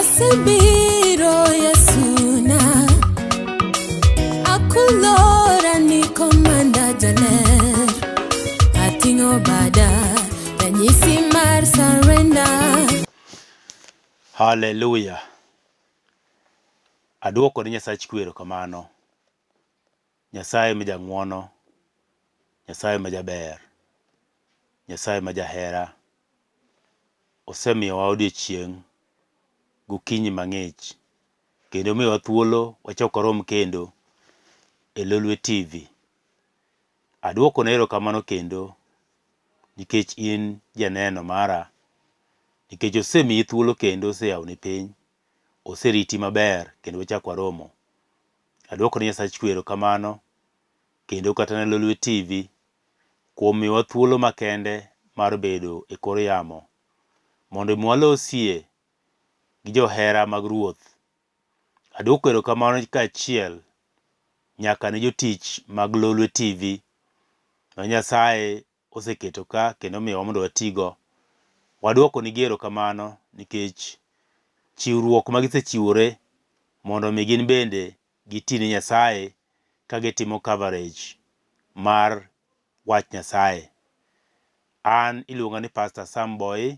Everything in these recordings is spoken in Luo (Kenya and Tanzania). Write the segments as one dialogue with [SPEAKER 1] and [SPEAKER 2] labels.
[SPEAKER 1] Asebiro Yesuna, akulora ni komanda jaler, ating'o bada ranyisi mar surrender.
[SPEAKER 2] Haleluya. Aduoko ne Nyasach kwe erokamano. Nyasaye ma jang'wono, Nyasaye ma jaber, Nyasaye ma jahera. Osemiyowa odiechieng' gokinyi mang'ich kendo omiyowa thuolo wachak warom kendo e Lolwe TV. Aduokone erokamano kendo nikech in janeno mara, nikech osemiyi thuolo kendo oseyawoni piny, oseriti maber kendo wachak waromo. Aduoko ne Nyasach kwe erokamano kendo kata ne Lolwe TV kuom miyowa thuolo makende mar bedo e kor yamo mondo mi walosie gi johera mag Ruoth. Aduoko erokamano kaachiel nyaka ne jotich mag Lolwe TV ma Nyasaye oseketo ka kendo omiyowa mondo watigo. Waduoko nigi erokamano nikech chiwruok ma gisechiwore mondo mi gin bende giti ne Nyasaye ka gitimo coverage mar wach Nyasaye. An iluonga ni Pastor Sam Boy,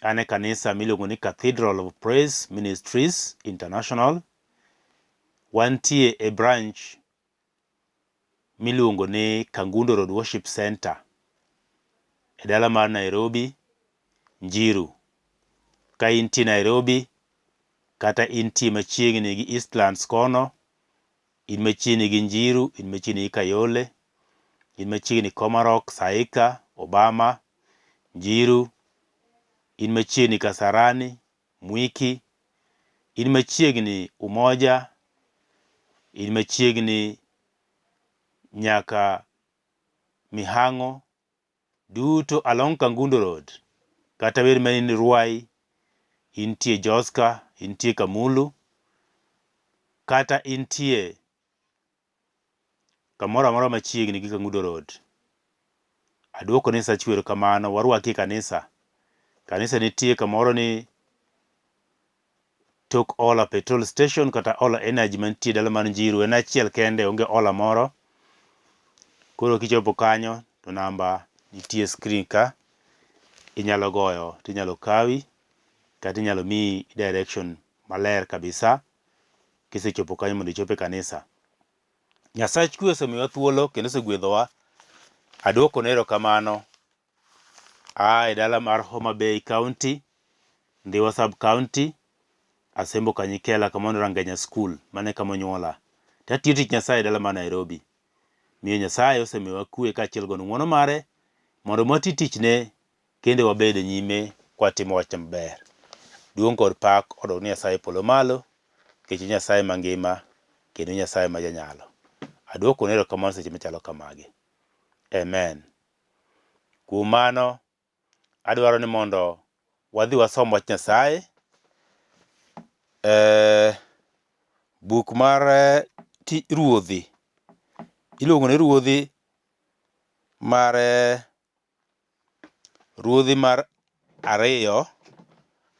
[SPEAKER 2] an e kanisa miluongo ni Cathedral of Praise Ministries International. Wantie e branch miluongo ni Kangundo Road Worship Center e dala mar Nairobi, Njiru. Ka intie Nairobi kata intie machiegni gi Eastlands kono, in machiegni gi Njiru, in machiegni gi Kayole, in machiegni Komarok, Saika, Obama, Njiru, in machiegni Kasarani, Mwiki, in machiegni Umoja, in machiegni nyaka Mihang'o, duto along Kangundo Road kata bed mana ni Ruai, intie Joska, intie Kamulu kata intie kamoro amora machiegni gi Kangundo Road. Aduoko ni Nyasachu erokamano, warwaki e kanisa. Kanisa nitie kamoro ni tok Ola petrol station kata Ola Energy mantie dala mar Njiru en achiel kende onge Ola moro. Koro kichopo kanyo to namba nitie e screen ka inyalo goyo tinyalo kawi kata inyalo miyi direction maler kabisa kisechopo kanyo mondo ichop e kanisa. Nyasach kwe osemiyowa thuolo kendo osegwedhowa. Aduokone erokamano Aa e dala mar Homa Bay County, Ndhiwa Sub County, Asembo Kanyikela kama Rangenya School, mano e kama onyuola. To atiyo tich Nyasaye e dala mar Nairobi. Miyo Nyasaye osemiyowa kwe kaachiel kod ng'wono mare mondo wati tichne kendo wabed e nyime kwatimo wachne maber. Duong' kod pak odog ne Nyasaye e polo malo nikech en Nyasaye mangima kendo Nyasaye ma janyalo. Aduokonu erokamano seche machalo kamagi. Amen. Kuom mano, adwaro ni mondo wadhi wasom wach Nyasaye e buk mar Ruodhi. Iluongo ni Ruodhi mar Ruodhi mar ariyo,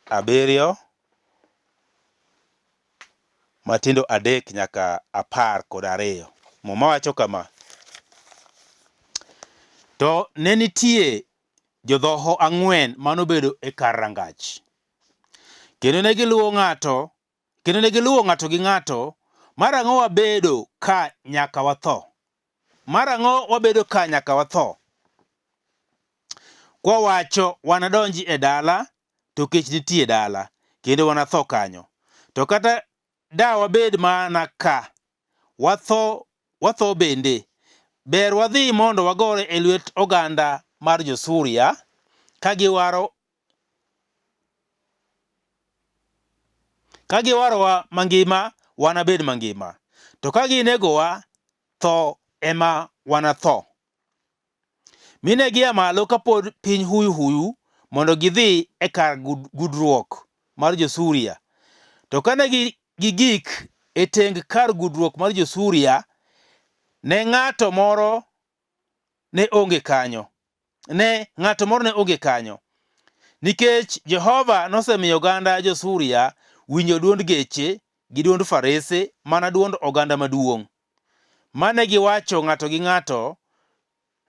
[SPEAKER 2] abiriyo matindo adek nyaka 12. Muma wacho kama, To ne nitie jodhoho ang'wen manobedo e kar rangach, kendo ne giluwo ng'ato kendo ne giluwo ng'ato gi ng'ato, marang'o wabedo ka nyaka watho? Marang'o wabedo ka nyaka watho? Kwawacho wanadonji e dala, to kech nitie e dala, kendo wanatho kanyo. To kata da wabed mana ka, watho, watho bende. Ber wadhi mondo wagore e lwet oganda mar jo-Suria ka giwaro ka giwarowa mangima, wanabed mangima. To ka ginegowa, tho ema wanatho. Mi ne gia malo kapod piny huyu huyu mondo gidhi e kar gudruok mar jo-Suria. To kane gigik e teng kar gudruok mar jo-Suria, ne ng'ato moro ne onge kanyo. Ne ng'ato moro ne onge kanyo. Nikech Jehova nosemiyo oganda jo-Suria winjo dwond geche gi dwond farese mana dwond oganda maduong', mane giwacho ng'ato gi ng'ato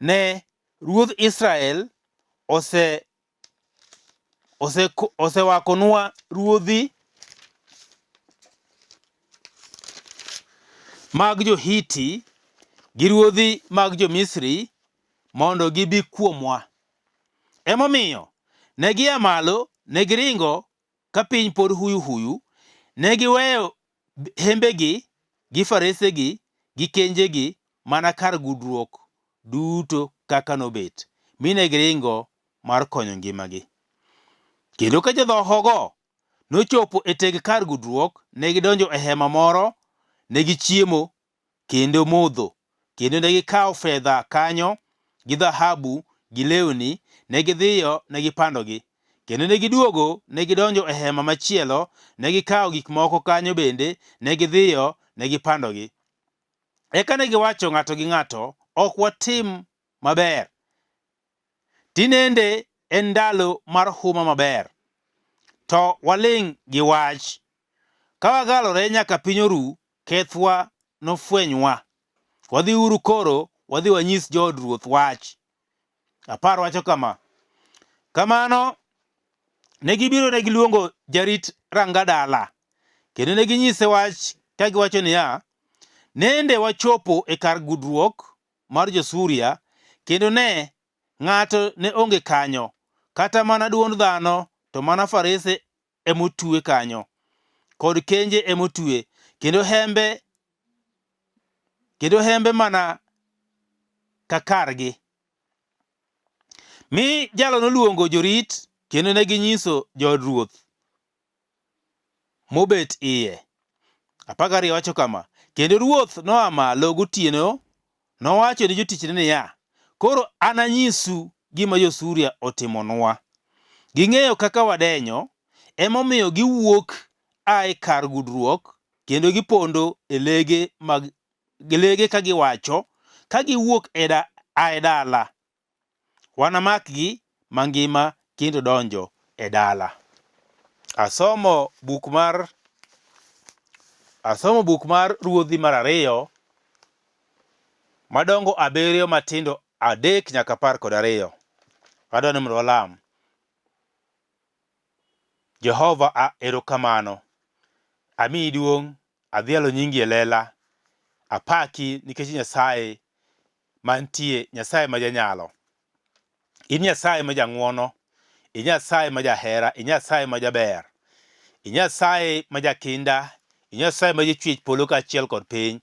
[SPEAKER 2] ne ruodh Israel ose osewakonwa ruodhi mag jo-Hiti gi ruodhi mag jo-Misri mondo gibi kuomwa. Emomiyo ne gia malo, ne giringo ka piny pod huyu huyu, ne giweyo hembegi gi faresegi gi kenjegi mana kar gudruok duto kaka nobet, mi ne giringo mar konyo ngimagi. Kendo ka jodhohogo nochopo e teg kar gudruok, ne gidonjo e hema moro, ne gichiemo kendo modho, kendo ne gikawo fedha kanyo gi dhahabu gi lewni, ne gidhiyo ne gipandogi. Kendo ne giduogo ne gidonjo e hema machielo, ne gikawo gik moko kanyo bende, ne gidhiyo ne gipandogi. Eka ne giwacho ng'ato gi ng'ato, ok watim maber. Tinende en ndalo mar huma maber, to waling' gi wach. Ka wagalore nyaka piny oru, kethwa nofwenynwa. Wadhiuru koro wadhi wanyis jood ruoth wach. Apar wacho kama, Kamano ne gibiro ne giluongo jarit ranga dala, kendo ne ginyise wach ka giwacho niya, Nende wachopo e kar gudruok mar jo-Suria, kendo ne, ng'ato ne onge kanyo, kata mana dwond dhano, to mana farese emotwe kanyo, kod kenje emotwe, kendo hembe kendo hembe mana kakargi. Mi jalo noluongo jorit kendo ne ginyiso jood ruoth mobet iye. 12 wacho kama, kendo ruoth noa malo gotieno nowacho ni jotichne niya, koro ananyisu gima jo-Suria otimonwa. Ging'eyo kaka wadenyo, emomiyo giwuok a e kar gudruok kendo gipondo e lege mag lege ka giwacho, ka giwuok e da, a e dala Wanamakgi mangima kendo donjo e dala. Asomo buk mar asomo buk mar Ruodhi mar ariyo madongo abiriyo matindo adek nyaka 12. Adwa ni mondo walam. Jehova a erokamano. Amiyi duong', adhialo nyingi e lela. Apaki nikech Nyasaye mantie, Nyasaye ma janyalo. In Nyasaye ma jang'wono, i Nyasaye ma jahera, i Nyasaye ma jaber, i Nyasaye ma jakinda, i Nyasaye ma jachwech polo kaachiel kod piny.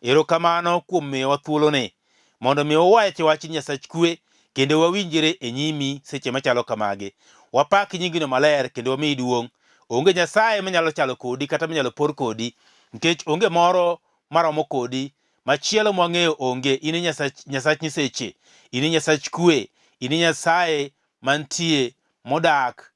[SPEAKER 2] Erokamano kuom miyowa thuoloni mondo mi wawach wach Nyasach kwe kendo wawinjre e nyimi seche machalo kamagi. Wapak nyingino maler kendo wamiyi duong'. Onge Nyasaye manyalo chalo kodi kata manyalo por kodi, nikech onge moro maromo kodi Machielo mwang'eyo onge. In e Nyasach, Nyasach nyiseche. In e Nyasach kwe. In e Nyasaye mantie modak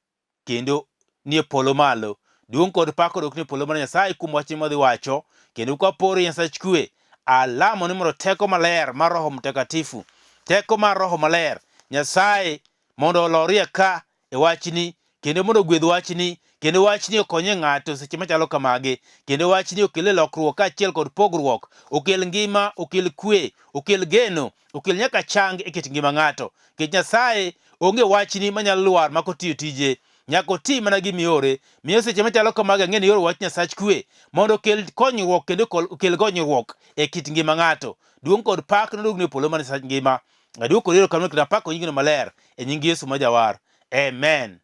[SPEAKER 2] kendo nie polo malo. Duong' kod pak odok nie polo mar Nyasaye kuom wach madhi wacho kendo kwaporo Nyasach kwe. Alamo ni mondo teko maler mar Roho Mtakatifu, teko mar Roho Maler, Nyasaye mondo olorie ka e wachni kendo mondo ogwedh wachni kendo wachni okonye ng'ato seche machalo kamagi kendo wachni okel e lokruok kaachiel kod pogruok okel ngima okel kwe okel geno okel nyaka chang e kit ngima ng'ato nikech Nyasaye onge wachni manyalo lwar mak otiyo tije nyaka oti mana gimiore miyo seche machalo kamagi ang'e ni ioro wach Nyasach kwe mondo okel konyruok kendo okel gonyruok e kit ngima ng'ato duong' kod pak nodogni e polo mar Nyasach ngima Aduoko erokamano kendo apako nyingino maler e nying Yesu ma Jawar. Amen.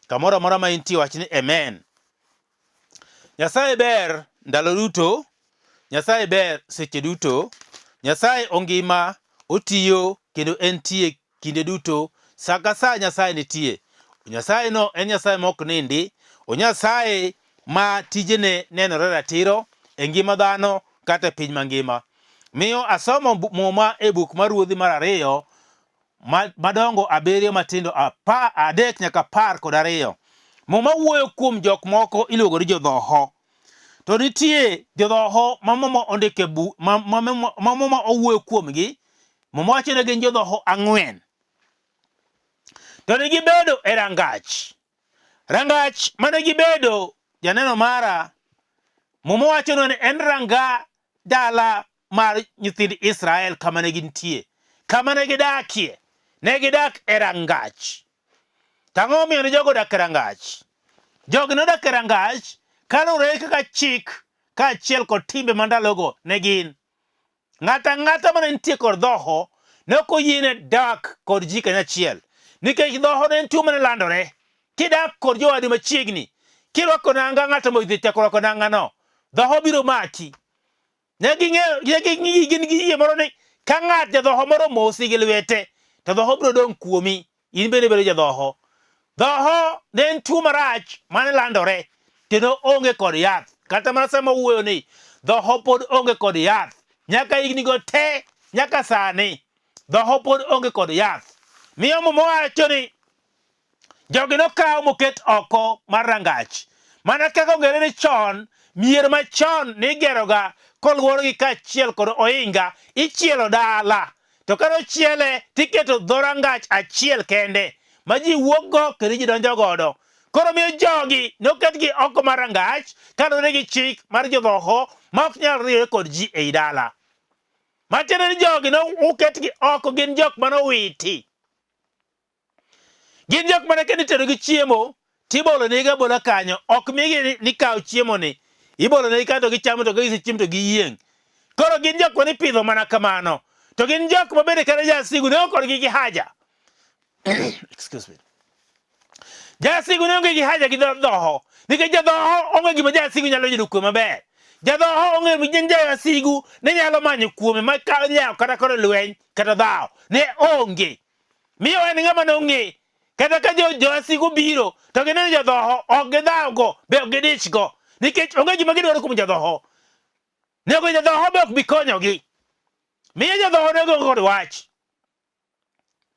[SPEAKER 2] Kamoro amora ma intie wach ni amen. Nyasaye ber ndalo duto. Nyasaye ber seche duto. Nyasaye ongima, otiyo kendo entie kinde duto. Sa ka sa Nyasaye nitie. Nyasaye no en Nyasaye ma ok nindi. Onyasaye ma tijene nenore ratiro e ngima dhano kata e piny mangima. Miyo asomo Muma e buk mar Ruodhi mar ariyo madongo abiriyo matindo adek nyaka 12. Muma wuoyo kuom jok moko iluongo ni jodhoho. To nitie jodhoho ma Muma ondiko e bu, ma, ma, ma Muma owuoyo kuomgi. Muma wacho ni gin jodhoho ang'wen. To ne gibedo e rangach. Rangach mane gibedo, janeno mara, Muma wachonwa ni en ranga dala mar nyithind Israel kama ne gintie, kama ne gidakie. Ne gidak e rangach. To ang'o momiyo ne jogo odak e rangach? Jogi nodak e rangach kaluwore gi kaka chik kaachiel kod timbe ma ndalogo ne gin. Ng'ato ang'ata mane nitie kod dhoho ne ok oyiene dak kod ji kanyachiel, nikech dhoho ne en tuo mane landore. Kidak kod jowadu machiegni, kirwako nanga ng'ato modhi chako rwako nangano, dhoho biro maki. Ne ging'eyo, ne gin gi yie moro ni ka ng'at jadhoho moro omosi gi lwete, to dhoho biro dong' kuomi, in bende ibedo jadhoho. Dhoho ne en tuo marach mane landore kendo onge kod yath. Kata mana sama wuoyo ni dhoho pod onge kod yath. Nyaka higni go te, nyaka sani, dhoho pod onge kod yath. Miyo Muma wacho ni Jogi nokaw moket oko mar rangach. Mana kaka ong'ere ni chon, mier machon nigeroga koluorgi kaachiel kod ohinga, ichielo dala. To kane ochiele tiketo dho rangach achiel kende ma ji wuokgo kendo ji donjo godo. Koro miyo jogi noketgi oko mar rangach kaluwore gi chik mar jodhoho ma ok nyal riwre kod ji ei dala. Matiende ni jogi noketgi oko gin jok manowiti. Gin jok mana kendo itero gi chiemo tibolo negi abola kanyo, ok migi ni kaw chiemo ni. Ibolo negi kato gichamo to gisechiemo to giyieng'. Koro gin jok mane ipidho mana kamano. To gin jok ma bende kata jasigu ne ok kodgi gi haja. Excuse me. Jasigu ne onge gi haja gi dhoho. Nikech jadhoho onge gima jasigu nyalo yudo kuome maber. Jadhoho onge gima jasigu ne nyalo manyo kuome ma yawo kata koro lweny kata dhawo. Ne onge. Miyo en ng'ama nong'e. Kata ka jo jowasigu biro to gineno jodhoho, ok gidhawgo, be ok gidichgo. Nikech onge gima gidwaro kuom jodhoho. Nego jodhoho be ok bi konyogi. Miyo jodhoho nego kod wach.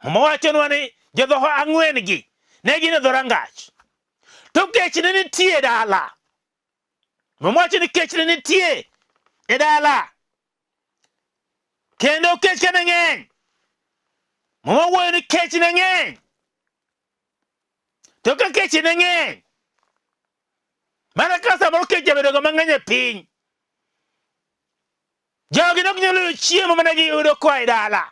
[SPEAKER 2] Muma wachonwa ni jodhoho ang'wen-gi ne gin e dhorangach. To kech ne nitie e dala. Muma wacho ni kech ne nitie e dala. Kendo kech ka ne ng'eny. Muma wuoyo ni kech ne ng'eny. To ka kech ne ng'eny, mana ka samoro kech jabedoga mang'eny e piny, jogi ne ok nyal yudo chiemo mane giyudo koa e dala.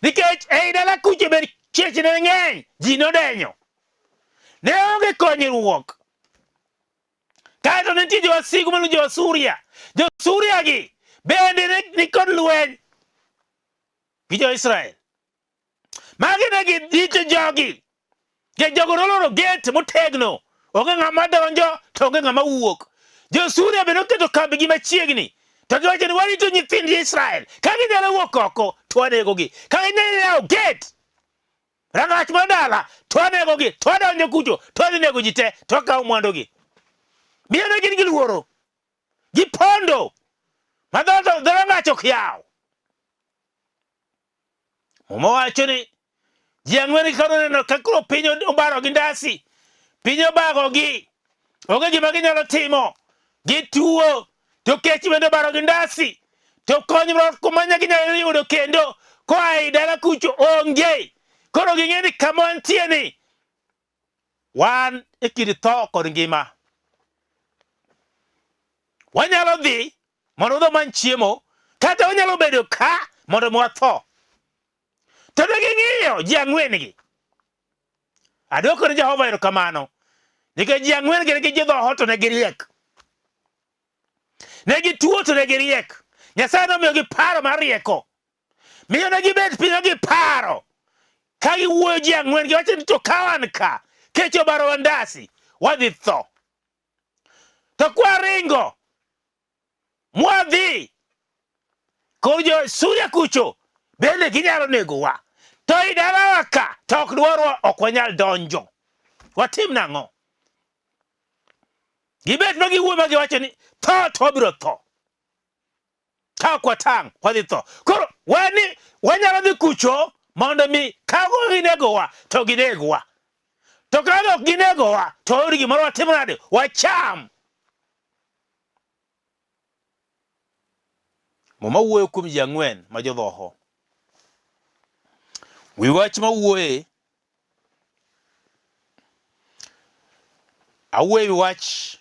[SPEAKER 2] Nikech ei dala kucho be kech ne ng'eny, ji nodenyo. Ne onge konyruok. Kaeto nitie jowasigu mano jo-Suria. Jo-Suria gi bende ne nikod lweny gi jo-Israel. Magi ne girito jogi. Nikech jogo noloro gate motegno. Onge ng'ama donjo to onge ng'ama wuok. Jo-Suria be noketo kambigi machiegni. To giwacho ni warito nyithind Israel. Ka ginyalo wuok oko to wanegogi. Ka ginyalo yawo gate rangach mar dala to wanegogi, to wadonjo kucho to wadhi nego ji te to wakawo mwandugi. Miyo ne gin gi luoro. Gipondo ma dho rangach ok yaw. Muma wacho ni ji ang'wen ka noneno ka koro piny obaro gi ndasi, piny obagogi, onge gima ginyalo timo, gituo, to kech bende obaro gi ndasi, to konyruok kuma ginyalo yudo kendo koa ei dala kucho onge. Koro ging'e ni kama wantie ni wan e kind tho kod ngima. Wanyalo dhi mondo wadhi wamany chiemo, kata wanyalo bedo ka mondo mi watho. To ne ging'iyo ji ang'wen-gi. Adwoko ne Jehova erokamano nikech ji ang'wen-gi ne gin jodhoho to ne giriek. Ne gituo to ne giriek. Nyasaye nomiyogi paro mar rieko. Miyo ne gibet piny ma giparo ka giwuoyo ji ang'wen giwacho ni to ka wan ka kech obarowa ndasi wadhi tho. To kwaringo mwadhi kor jo Suria kucho bende ginyalo negowa. To i dalawa ka to ok dwarwa ok wanyal donjo. Watim nang'o? Gibet ma giwuoyo ma giwacho ni tho to wabiro tho. Ka ok watang' wadhi tho. Koro wani wanyalo dhi kucho mondo mi ka ginegowa to ginegwa. To ka ok ginegowa to wayud gimoro watim nade? Wacham. Muma wuoyo kuom ji ang'wen ma jodhoho. Wi wach ma wuoye Awuoyo e wi wach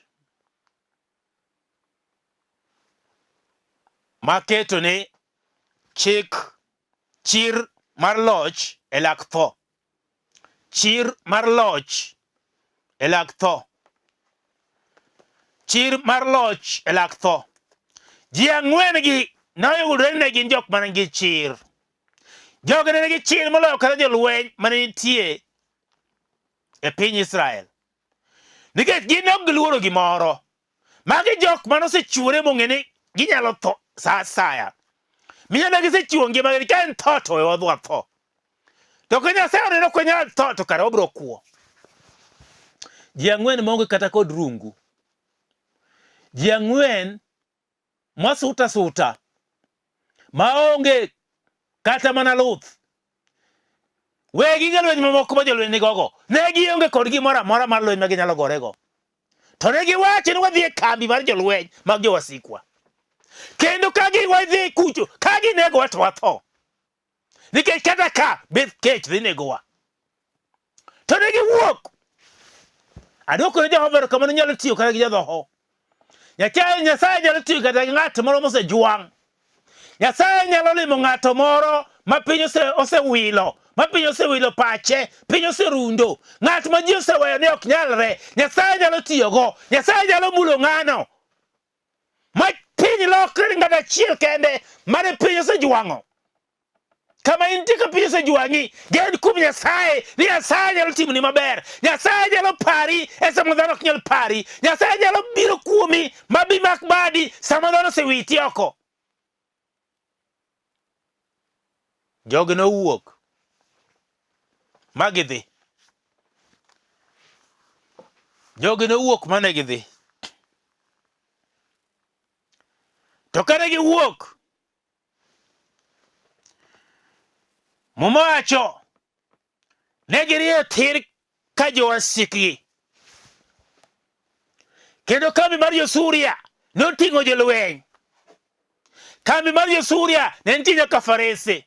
[SPEAKER 2] maketo ni chik chir mar loch e lak tho. Chir mar loch e lak tho. Chir mar loch e lak tho. Ji ang'wen gi noyudore ni ne gin jok mane nigi chir. Jogi ne nigi chir moloyo kata jolweny mane nitie e piny Israel. Nikech gin ne ok giluoro gimoro. Magi jok mane osechiwore mong'e ni ginyalo tho sa asaya. Miyo ne gisechiwo ngimagi ka en tho to we wadhi watho. To ka Nyasaye oneno ok wanyal tho to kare wabiro kwo. Ji ang'wen maonge kata kod rungu. Ji ang'wen masuta suta maonge kata mana luth. We gige lweny mamoko ma jolweny nigogo, ne gionge kod gimoro amora mar lweny ma ginyalo gorego. To ne giwacho ni wadhi e kambi mar jolweny mag jowasikwa. Kendo ka giwadhi kucho, ka ginegowa to watho. Nikech kata ka beth kech dhi negowa. To ne giwuok. Adwoko ne Jehova erokamano nyalo tiyo kata gi jadhoho. Nyasaye Nyasaye nyalo tiyo kata gi ng'at moro mosejwang'. Nyasaye nyalo limo ng'ato moro ma piny osewilo, ma piny osewilo pache, piny oserundo, ng'at ma ji oseweyo ni ok nyalre. Nyasaye nyalo tiyogo. Nyasaye nyalo mulo ng'ano ma piny lokre ni ng'ato achiel kende mane piny osejwang'o. Kama intie ka piny osejwang'i, gen kuom Nyasaye ni Nyasaye nyalo timoni maber. Nyasaye nyalo pari e sama dhano ok nyal pari. Nyasaye nyalo biro kuomi ma bi mak badi sama dhano osewiti oko. Jogi nowuok ma gidhi. Jogi nowuok mane gidhi. To kane giwuok, Muma wacho ne girieyo tir ka jowasikgi. Kendo kambi mar jo-Suria noting'o jolweny. Kambi mar jo-Suria ne nitie nyaka farese.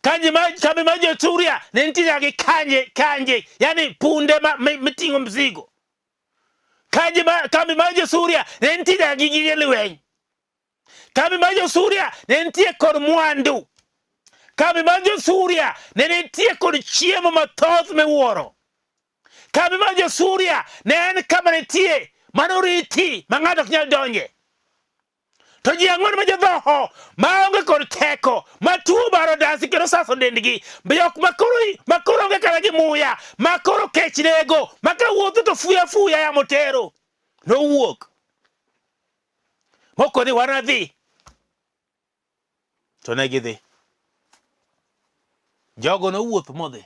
[SPEAKER 2] Kambi mar jo-Suria ne nitie nyaka gi kanje, kanje, yani punde miting'o mzigo. Kambi mar jo-Suria ne nitie nyaka gi gige lweny. Kambi mar jo-Suria ne nitie kod mwandu. Kambi mar jo-Suria ne nitie kod chiemo mathoth miwuoro. Kambi mar jo-Suria ne en kama nitie manoriti ma ng'ato ok nyal donje. To ji ang'wen ma jodhoho maonge kod teko, ma tuo baro dasi kendo saso dendgi, jok makoro onge kata gi muya, makoro kech nego, ma kawuotho to fuya fuya yamo tero, nowuok. Moko ni wanadhi. To ne gidhi. Jogo nowuoth modhi.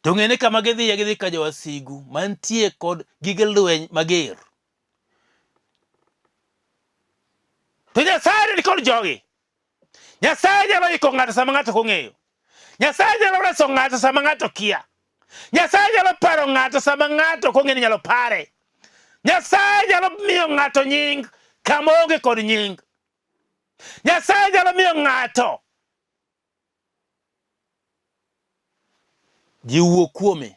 [SPEAKER 2] To ng'e ni kama gidhiye gidhi ka jowasigu mantie kod gige lweny mager. To Nyasaye ni kod jogi. Nyasaye nyalo iko ng'ato sama ng'ato ok ong'eyo. Nyasaye nyalo reso ng'ato sama ng'ato kia. Nyasaye nyalo paro ng'ato sama ng'ato ok ong'e ni nyalo pare. Nyasaye nyalo miyo ng'ato nying kama onge kod nying. Nyasaye nyalo miyo ng'ato ji wuo kuome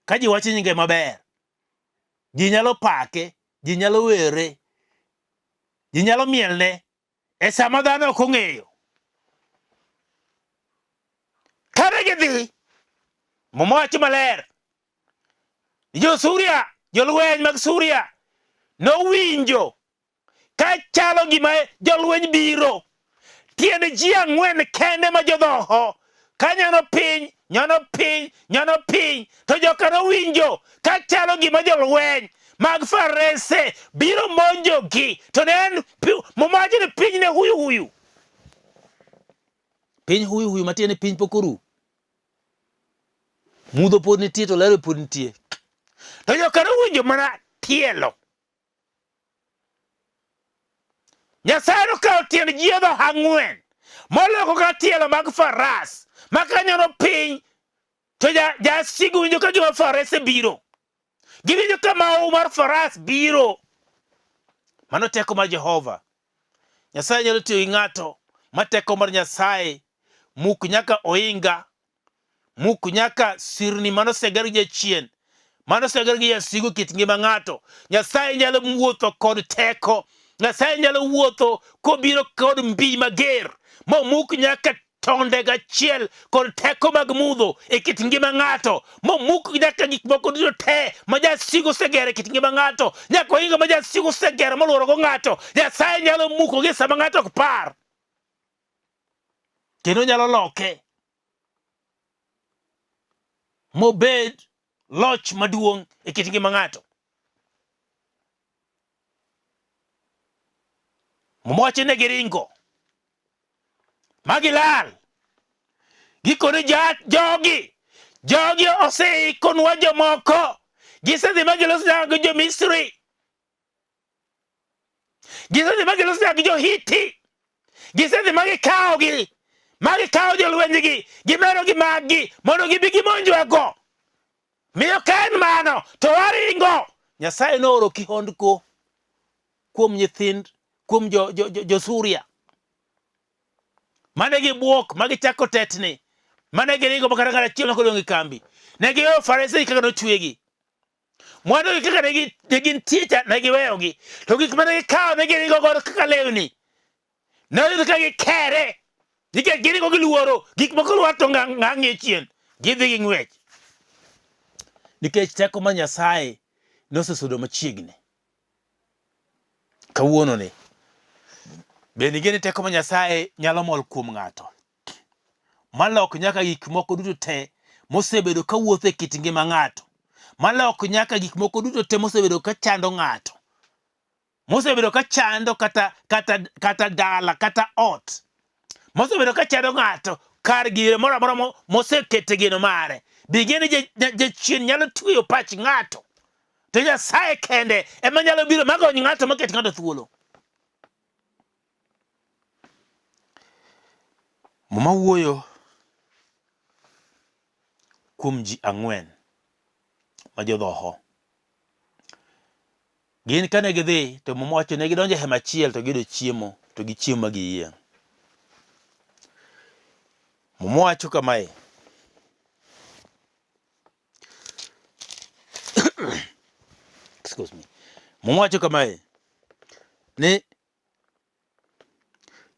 [SPEAKER 2] ka ji wacho nyinge maber. Ji nyalo pake, ji nyalo were, ji nyalo mielne e sama dhano ok ong'eyo. Kane gidhi, Muma wacho maler jo-Suria, jolweny mag Suria nowinjo ka chalo gima jolweny biro. Tiend ji ang'wen kende ma jodhoho ka nyono piny, nyono piny, nyono piny, to joka nowinjo ka chalo gima jolweny mag farese biro monjogi. To ne en Muma wacho ni piny ne huyu huyu. Piny huyu huyu matiende ni piny pok oru. Mudho pod nitie to ler pod nitie. To joka nowinjo mana tielo. Nyasaye nokawo tiend jiedho ang'wen moloko ka tielo mag faras ma ka nyono piny to jasigu winjo ka gima farese biro. Giwinjo ka mahu mar faras biro. Mano teko mar Jehova. Nyasaye nyalo tiyo gi ng'ato ma teko mar Nyasaye muk nyaka ohinga, Muk nyaka sirni mane oseger gi jachien, mane oseger gi jasigu e kit ngima ng'ato. Nyasaye nyalo wuotho kod teko. Nyasaye nyalo wuotho kobiro kod mbi mager momuk nyaka tonde gachiel kod teko mag mudho e kit ngima ng'ato momuk nyaka gik moko duto te ma jasigu osegero e kit ngima ng'ato nyaka ohinga ma jasigu osegero moluorogo ng'ato. Nyasaye nyalo mukogi sama ng'ato ok par kendo nyalo loke mobed loch maduong' e kit ngima ng'ato. Muma wacho ni giringo ma gilal. Gikone jogi jogi oseikonwa jomoko, gisedhi ma giloso nyaka gi jo-Misri. Gisedhi ma giloso nyaka gi jo-Hiti. Gisedhi ma gikawogi, ma gikawo jolwenygi, gimedo gi maggi mondo gibi gimonjwago. Miyo ka en mano to waringo. Nyasaye nooro kihondko kuom nyithind kuom jo, jo, jo, jo Suria mane gibuok ma gichako tetni mane giringo ma kata ng'at achiel nok odong' e kambi. Ne giweyo farese kaka nochwegi. Mwandugi kaka ne gintie cha ne giweyogi, to gik mane gikawo ne giringo godo kaka lewni. Ne oyudo ka gikere nikech giringo giluoro gik moko lwar to ng'ang'ie chien, gidhi gi ng'wech nikech teko ma Nyasaye nosesudo machiegni. Kawuono ni bende ing'e ni teko ma Nyasaye nyalo mol kuom ng'ato malok nyaka gik moko duto te mosebedo ka wuotho e kit ngima ng'ato, malok nyaka gik moko duto te mosebedo ka chando ng'ato, mosebedo ka chando kata, kata, kata dala kata ot, mosebedo ka chando ng'ato kar gire moro amora mosekete geno mare. Be ing'e ni jachien nyalo tweyo pach ng'ato, to Nyasaye kende ema nyalo biro magony ng'ato maket ng'ato thuolo. Muma wuoyo kuom ji ang'wen ma jodhoho. Gin kane gidhi to Muma wacho ne gidonjo e hema achiel to giyudo chiemo to gichiemo ma giyieng'. Muma wacho kamae, excuse me. Muma wacho kamae ni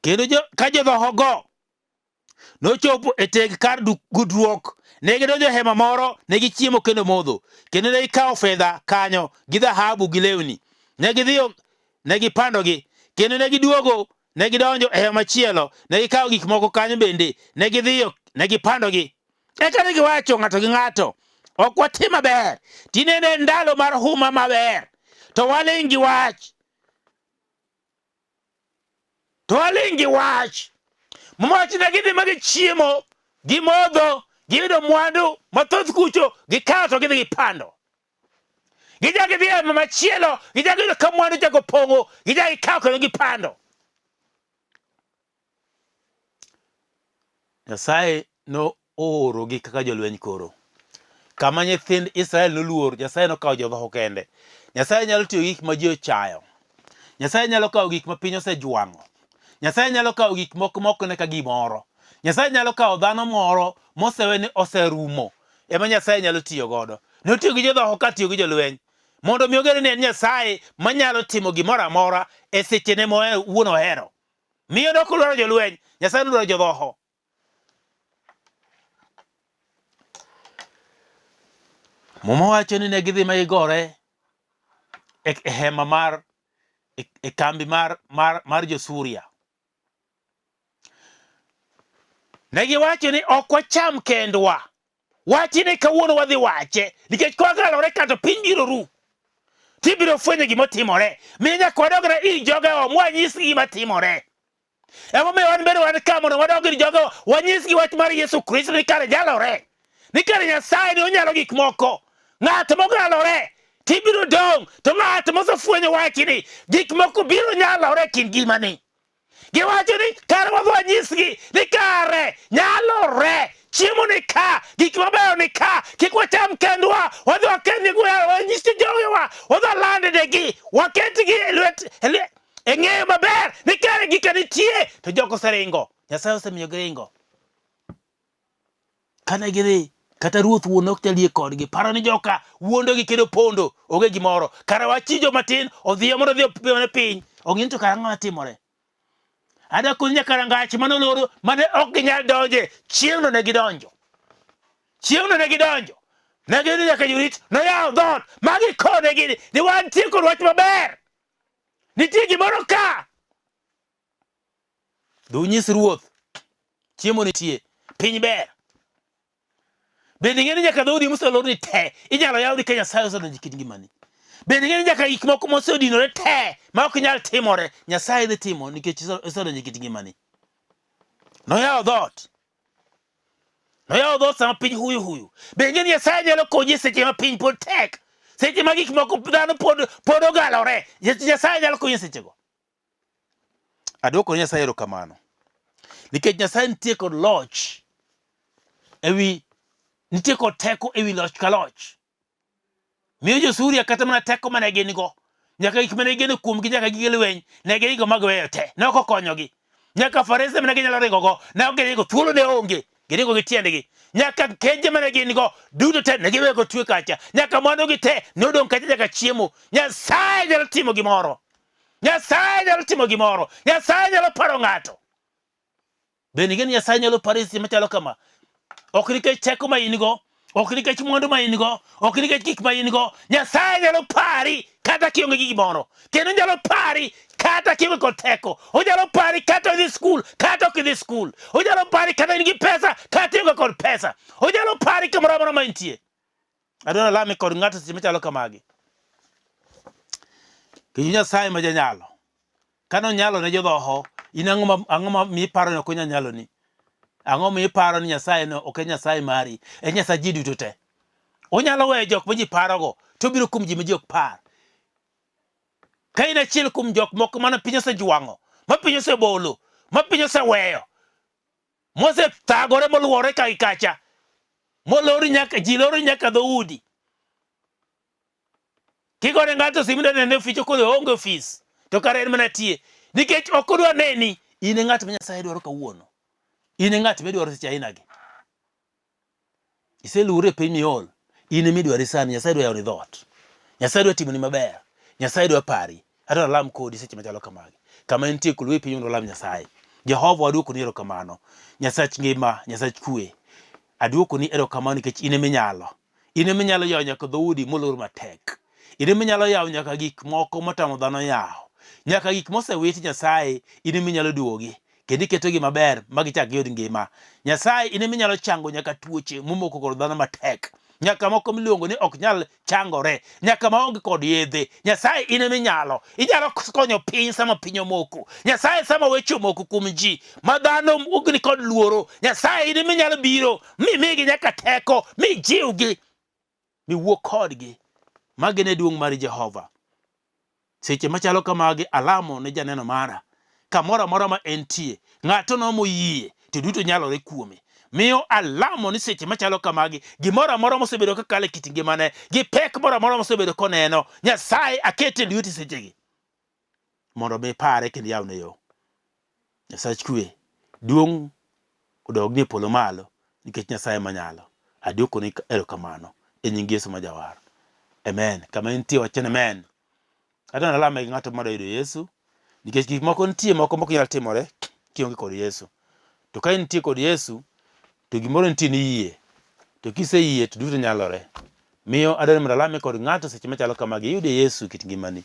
[SPEAKER 2] kendo jo, ka jodhohogo nochopo e teg kar gudruok, ne gidonjo e hema moro, ne gichiemo kendo modho, kendo ne gikawo fedha kanyo gi dhahabu gi lewni. Ne gidhiyo, ne gipandogi, kendo ne giduogo, ne gidonjo e hema machielo, ne gikawo gik moko kanyo bende, ne gidhiyo, ne gipandogi. Eka ne giwacho ng'ato gi ng'ato, ok watim maber, tinende en ndalo mar huma maber, to waling' gi wach. To waling' gi wach. Muma wacho ne gidhi ma gichiemo, gimodho, giyudo mwandu mathoth kucho, gikawo to gidhi gipando. Gijak gidhi e hema machielo, gijak giyudo ka mwandu chako pong'o, gijak gikawo kendo gipando. Nyasaye noorogi kaka jolweny koro. Kama nyithind Israel noluor, Nyasaye nokawo jodhoho kende. Nyasaye nyalo tiyo gi gik ma ji ochayo. Nyasaye nyalo kawo gik ma piny osejwang'o. Nyasaye nyalo kawo gik moko ma ok ne ka gimoro. Nyasaye nyalo kawo dhano moro mosewe ni oserumo ema Nyasaye nyalo tiyo godo. Notiyo gi jodhoho ka tiyo gi jolweny mondo mi ong'ere ni en Nyasaye manyalo timo gimoro amora e sechene ma wuon ohero. Miyo ne ok odwaro jolweny, Nyasaye nodwaro jodhoho. Muma wacho ni ne gidhi ma gigore e e hema mar e, e kambi mar, mar, mar jo-Suria. Ne giwacho ni ok wacham kendwa. Wachni kawuono wadhi wache nikech kwagalore ka to piny biro ru. Tibiro fwenyo gima otimore. Miyo nyaka wadogre ir jogewa mwanyisgi gima timore. Emomiyo wan bende wan ka mondo wadog ir jogewa wanyisgi wach mar Yesu Kristo ni kare nyalore. Ni kare Nyasaye ni onyalo gik moko. Ng'at mogalore tibiro dong' to ng'at mosefwenyo wachni gik moko biro nyalore e kind ngimani. Giwacho ni kare wadhi wanyisgi ni kare nyalore chiemo ni ka, gik mabeyo ni ka, kik wacham kendwa, wadhi wakendgi wanyis jogewa, wadhi walandnegi, waketgi e lwet e ng'eyo maber ni kare gika nitie, to jogo oseringo. Nyasaye osemiyo giringo. Kane gidhi, kata ruoth wuon ok nyal yie kodgi. Paro ni joka wuondogi kendo pondo, onge gimoro. Kara wachijo matin, odhiyo mondo odhi opimone piny. Ong'e ni to kara ang'o matimore. Ada koni nyaka rangach mane olor mane ok ginyal donje, chieng'no ne gidonjo. Chieng'no ne gidonjo. Ne gidhi nyaka jorit noyawo dhoot ma gikonegi ni wantie kod wach maber. Nitie gimoro ka. Dhi unyis ruoth chiemo nitie, piny ber. Bende ing'e ni nyaka dhoudi moselorni te inyalo yawni ka Nyasaye osedonjo e kit ngimani. Bende ing'e ni nyaka gik moko mosedinore te ma ok nyal timore Nyasaye dhi timo nikech osedonjo e kit ngimani. Noyawo dhoot. Noyawo dhoot sama piny huyo huyo. Bende ing'e ni Nyasaye nyalo konyi e seche ma piny pod tek. Seche ma gik moko dhano pod pod ogalore. Nyasaye nyalo konyi e sechego. Adwoko ne Nyasaye erokamano. Nikech Nyasaye nitie kod loch ewi nitie kod teko ewi loch ka loch. Miyo jo-Suria kata mana teko mane gin go, nyaka gik mane gigeno kuomgi, nyaka gige lweny, ne giringo ma giweyo te, ne ok okonyogi. Nyaka farese mane ginyalo ringogo, ne ok giringo, thuolo ne onge, giringo gi tiendgi. Nyaka keje mane gin go, duto te ne giweyo kotwe kacha. Nyaka mwandugi te ne odong' kacha nyaka chiemo. Nyasaye nyalo timo gimoro. Nyasaye nyalo timo gimoro. Nyasaye nyalo paro ng'ato. Bende ing'e ni Nyasaye nyalo paro e seche machalo kama? Ok nikech teko ma in go, ok nikech mwandu ma in go, ok nikech gik ma in go. Nyasaye nyalo pari kata kionge gi gimoro. Kendo nyalo pari kata kionge kod teko. Onyalo pari kata idhi skul, kata ok idhi skul. Onyalo pari kata in gi pesa, kata ionge kod pesa. Onyalo pari kamoro amora ma intie. Adwaro lami kod ng'ato seche machalo kamagi. Kendo Nyasaye ma janyalo. Kane onyalo ne jodhoho, in ang'o ma ang'o ma miparo ni ok onyal nyaloni? Ang'o miparo ni Nyasaye no ok en Nyasaye mari, en Nyasaye ji duto te. Onyalo weyo jok ma ji parogo, to obiro kuom ji ma ji ok par. Ka in achiel kuom jok moko mane piny osejwang'o, ma piny osebolo, ma piny oseweyo, mosethagore moluore ka gi kacha, molor nyaka ji loro nyaka dhoudi. Kigone ng'ato simu ni nene ofis koro oonge ofis to kare en mana tie nikech ok odwa neni. In e ng'at ma Nyasaye dwaro kawuono. In e ng'at midwaro seche ainagi. Iseluwori e piny miol. In ema idware sani. Nyasaye dwa yawoni dhoot. Nyasaye dwa timoni maber. Nyasaye dwa pari. Adwa alam kodi seche machalo kamagi. Kama intie kuluwe piny mondo walam Nyasaye. Jehova waduokoni erokamano. Nyasach ngima, Nyasach kwe. Aduokoni erokamano nikech in ema inyalo. In ema inyalo yawo nyaka dhoudi molor matek. In ema inyalo yawo nyaka gik moko motamo dhano yawo. Nyaka gik mosewit Nyasaye, in ema inyalo duogogi kendo iketogi maber ma gichak giyud ngima. Nyasaye, in ema inyalo chango nyaka tuoche momoko kod dhano matek. Nyaka moko miluongo ni ok nyal changore, nyaka maonge kod yedhe. Nyasaye, in ema inyalo. Inyalo konyo piny sama piny omoko. Nyasaye, sama weche omoko kuom ji ma dhano ni kod luoro. Nyasaye, in ema inyalo biro mi migi nyaka teko, mi jiwgi, miwuo kodgi. Magi ne duong' mar Jehova. Seche machalo kamagi alamo ne janeno mara kamoro amora ma entie, ng'ato no moyie to duto nyalore kuome. Miyo alamo ni seche machalo kamagi, gimoro amora mosebedo kakalo e kit ngimane, gi pek moro amora mosebedo koneno, Nyasaye akete e lweti sechegi mondo mi pare kendo yawne yo. Nyasach kwe, duong' odogni e polo malo nikech Nyasaye manyalo. Adwokoni erokamano e nying Yesu ma Jawar. Amen. Kama intie wach ni amen. Kata nalame gi ng'ato madwa yudo Yesu nikech gik moko nitie moko mok nyal timore kionge kod Yesu. To ka intie kod Yesu to gimoro nitie ni yie. To kiseyie to duto nyalore. Miyo adwaro ni mondo alame kod ng'ato seche machalo kamagi iyude Yesu e kit ngimani.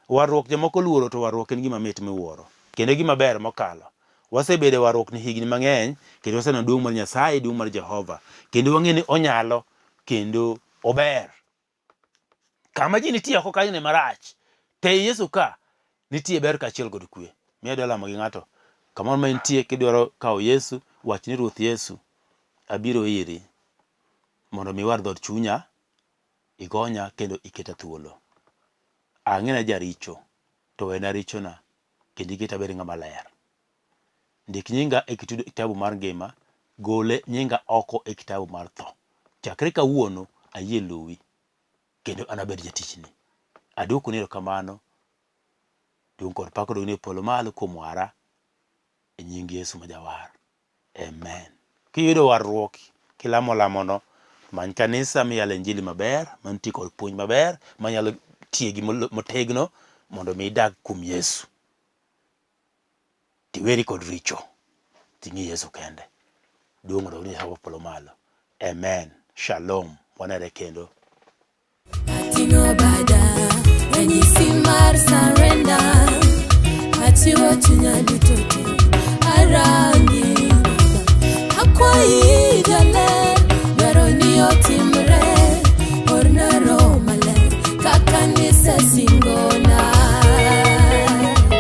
[SPEAKER 2] Warruok jomoko oluoro to warruok en gima mit miwuoro. Kendo gima ber mokalo. Wasebedo e warruok ni higni mang'eny kendo waseneno duong' mar Nyasaye, duong' mar Jehova. Kendo wang'e ni onyalo kendo ober. Kama ji nitie oko kanyo ne marach. To ei Yesu ka nitie ber kaachiel kod kwe. Miyo adwa lamo gi ng'ato. Kamoro ma intie kidwaro kawo Yesu, wach ni Ruoth Yesu, abiro iri mondo mi iwar dhood chunya, igonya kendo iketa thuolo. Ang'e ni ajaricho, to wena richona kendo iketa abed ng'ama ler. Ndik nyinga e kitabu mar ngima, gole nyinga oko e kitabu mar tho. Chakre kawuono ayie luwi kendo anabed jatichni. Adwokoni erokamano, duong' kod pak odogni e polo malo kuom wara e nying Yesu ma Jawar. Amen. Kiyudo warruok Kilamo lamono, many kanisa miyale injili maber, mantie kod puonj maber, manyalo tiegi motegno mondo mi idag kuom Yesu. Tiweri kod richo, ting'i Yesu kende. Duong' odog ni Jehova polo malo. Amen. Shalom. Wanere kendo.
[SPEAKER 1] Ating'o bada.